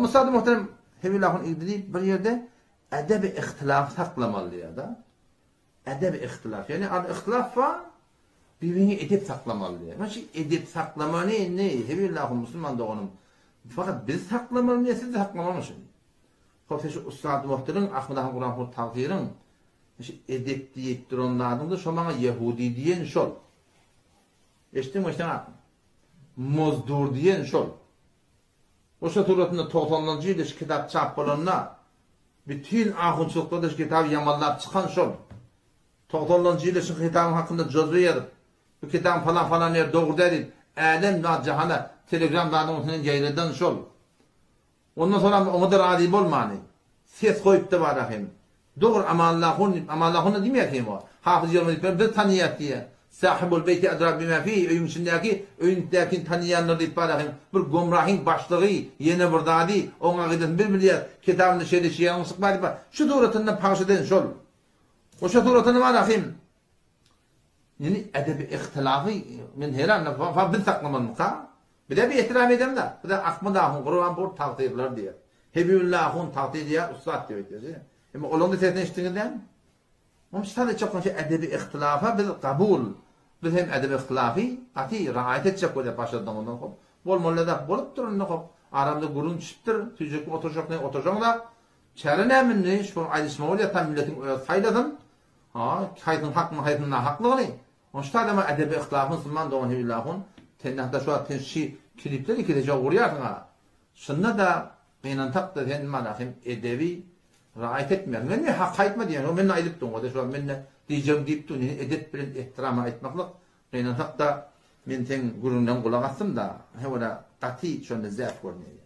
Hop Ustady muhterem Hebil ahun igdi diýip bir ýerde edebi ihtilaf saklamaly diýýär-de. Edebi ihtilaf, ýagny al ihtilaf bar, bir-biriňe edep saklamaly diýýär. Mana şu edep saklamany indi Hebil ahun musulman doganym fakat biz saklamalymy ýa siz saklamalymy şuny? Hop sen şu Ustady muhterem Ahmet ahun Kuranpur tagsyryň şu edep diýip duran zadyňda şo maňa ýehudi diýen şol. Eşitdiňmi eşdeňakmy? Mozdur diýen şol. Goşa suratynda togsanynjy ýylda şu kitap çap bolanda, bütin ahunçylykda-da şu kitaby ýamanlap çykan şol. Togsanynjy ýylda şu kitabyň hakynda jozbe ýazyp, bu kitabyň falan-falan ýeri dogry däl diýip, älem zat jahana telegram zadyň üstünden ýaýradan şol. Ondan soňam oňa-da razy bolmany, ses goýup-da bar ahim. Dogry Amanlahun diýip, Amanlahun-da diýmeýär kim o. Hafyz ýörme diýip, biz tanyýas diýýär. Sahibul beýti adra bima fihi, öýüň içindäki, öýündäkini tanyýandyr diýip bar ahim. Bir gomrahyň başlygy, ýene bir zady, oň akydasyny biz bilýäs, kitabynda şeýle şeýle ýalňyşlyk bar diýip bar. Şu suratynda pagyş eden şol. Oşa suratynda bar ahim. Ýöne edebi ihtilafy men heran fa biz saklamalymyka? Bize bir ehtiram edemda. Bize Ahmad ahun Gurbanpur tagtyrlar diýýär. Hebibulla ahun tagtyr diýýär, ussat diýip aýtýar. Emma olaryň da sesini eşitdiňiz dämi? Onuň üçin sadece çokun şu edebi ihtilafa biz kabul. Biz hem edebi ihtilafy gaty raýat etjek bolýar başardan ondan hop. Bolmaly zat bolupdyr indi hop. Aramyzda gürrüň düşüpdir. Süýjekmi oturjak ne oturjaň da. Çäre näme indi? Şuny aýdyşma bolýar tam milletiň özi saýlasyn. Ha, haýsynyň hakmy, haýsynyň nahaklygyny. Onuň şu adama edebi yhlap musulman dogan hebilahun sen hatda şu wagt sen şi klipler ikisije urýarsyň ha. Şunda-da gynansak-da sen mana hem edebi raýat etmeýärsiň. Men ne hak aýtma diýen, men aýdyp durun, şu wagt men ne diýjegimi diýip durun, edep bilen ehtirama aýtmaklyk gynansak-da men seň gürrüňleň gulak asdym-da, he wala gaty şonda zäk görünýär.